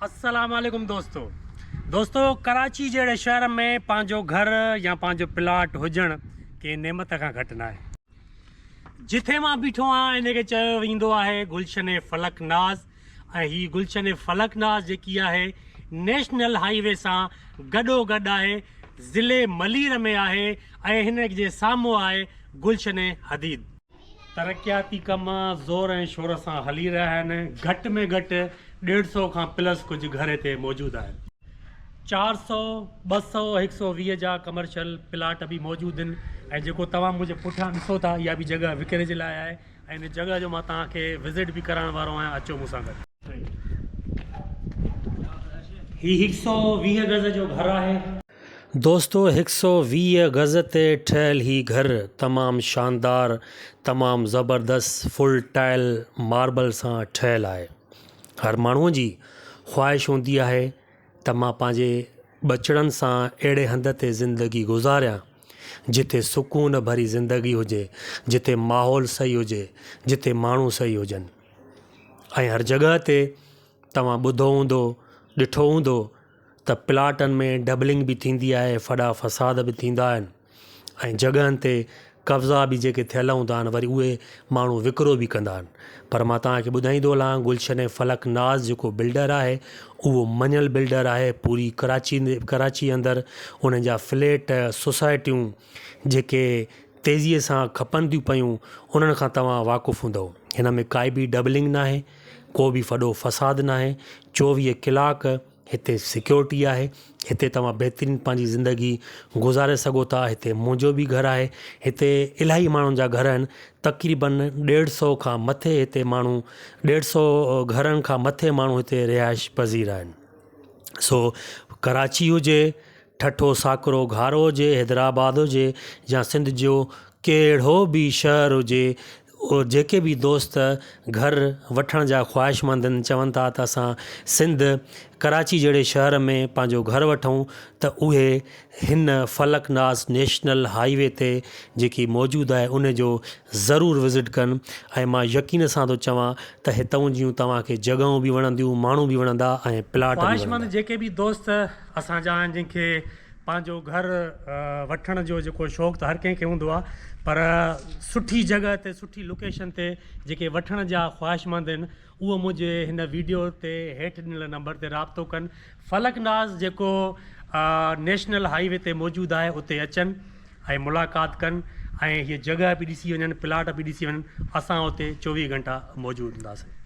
السلام عليڪم دوستو دوستو ڪراچي جهڙي شهر ۾ پنهنجو گهر يا پنهنجو پلاٽ هجڻ ڪنهن نعمت کان گهٽ ناهي. جٿي مان بيٺو آهيان ان کي چيو ويندو آهي گلشن فلڪ ناز ۽ هي گلشن فلڪ ناز جيڪي آهي نيشنل هائي وي سان گڏو گڏ آهي ضلعي ملير ۾ آهي ۽ هن جي سامهون آهي گلشن حديد. ترقياتي ڪم زور ۽ شور سان هلي رهيا آهن، گهٽ ۾ گهٽ ڏيڍ سئو کان پلس ڪجهه گهر هتي موجود آهن. 400، 200، 120 جا ڪمرشل پلاٽ به موجود آهن ۽ جيڪو توهان منهنجي پٺيان ڏسو ٿا اها به جڳهه وڪري جي لاء آهي ۽ ان جڳهه جو مان توهان کي وزٽ به ڪرائڻ وارو آهيان اچو مون سان گڏ. هي هڪ سئو 20 گز جو گهر آهي. دوستو هڪ سئو 20 گز تي ٺهيل هي گهر تمام شاندار تمام زبردست فل ٽائل ماربل سان ٺهيل آهي هر ماڻهو جي خواهش هوندي آهي ته مان پنهنجي ٻچڙن سان اهڙي هنڌ تي زندگي گذاريان جتي سڪون ڀري زندگي هجي جتي ماحول صحيح هجي جتي ماڻهو صحيح هجن ۽ هر جڳهه تي توهان ٻڌو هوندو ڏٺو هوندو ته پلاٽن ۾ ڊبلنگ به ٿيندي آهي، ڦڏا فساد به ٿيندا آهن ۽ جڳهن تي قبضا به جيڪي ٿيل هوندا آهن وري اهي ماڻهو وڪرو به ڪندا آهن پر مان توهان کي ٻڌائيندو هلان گلشن فلڪ ناز جيڪو بلڊر آهي اهو مڃيل بلڊر آهي پوري ڪراچي ڪراچي اندر انهن جا فليٽ سوسائٽيون جيڪي تيزيء سان کپن ٿيون پيون انهن کان توهان واقف هوندؤ هن ۾ ڪائي به ڊبلنگ ناهي ڪو به ڦڏو فساد ناهي 24 ڪلاڪ هتي سيڪيورٽي آهي هتي توهان بهترين پنهنجي زندگي گذاري سگهو ٿا هتي منهنجو به گهر آهي هتي الاهي ماڻهن جا گهر آهن تقريبن ڏيڍ سو کان مٿي هتي ماڻهو ڏيڍ سو گهرن کان مٿي ماڻهو هتي رهائش پذير آهن سو ڪراچي هجي ٺٽو ساڪرو گهارو هجي حيدرآباد هجي يا سنڌ جو ڪهڙو به شهر هجي جيڪي به دوست گهر وٺڻ جا خواهشمند آهن چون ٿا ته اسان سنڌ ڪراچي جهڙي شهر ۾ پنهنجو گهر وٺون ته اهي هن فلڪ ناز نيشنل هائي وي تي جيڪي موجود آهي ان جو ضرور وزٽ ڪن ۽ مان يقين سان ٿو چوان ته هتئون جون توهان کي جڳهون به وڻنديون ماڻهو به وڻندا ۽ پلاٽ به وڻندا. خواهشمند جيڪي به دوست اسان جا آهن جن کي پنهنجو گهر وٺڻ جو جيڪو شوق ته هر ڪنهن کي هوندو آهي پر سٺي جڳهه تي سٺي لوڪيشن تي جيڪي وٺڻ جا خواهشمند آهن اهو منهنجي هن ويڊيو تي هيٺ ڏنل نمبر تي رابطو ڪن فلڪ ناز جيڪو نيشنل هائي وي تي موجود آهي اتي اچن ۽ ملاقات ڪن ۽ هيء جڳهه به ڏسي وڃن پلاٽ به ڏسي وڃن اسان اتي 24 گهنٽا موجود هونداسين.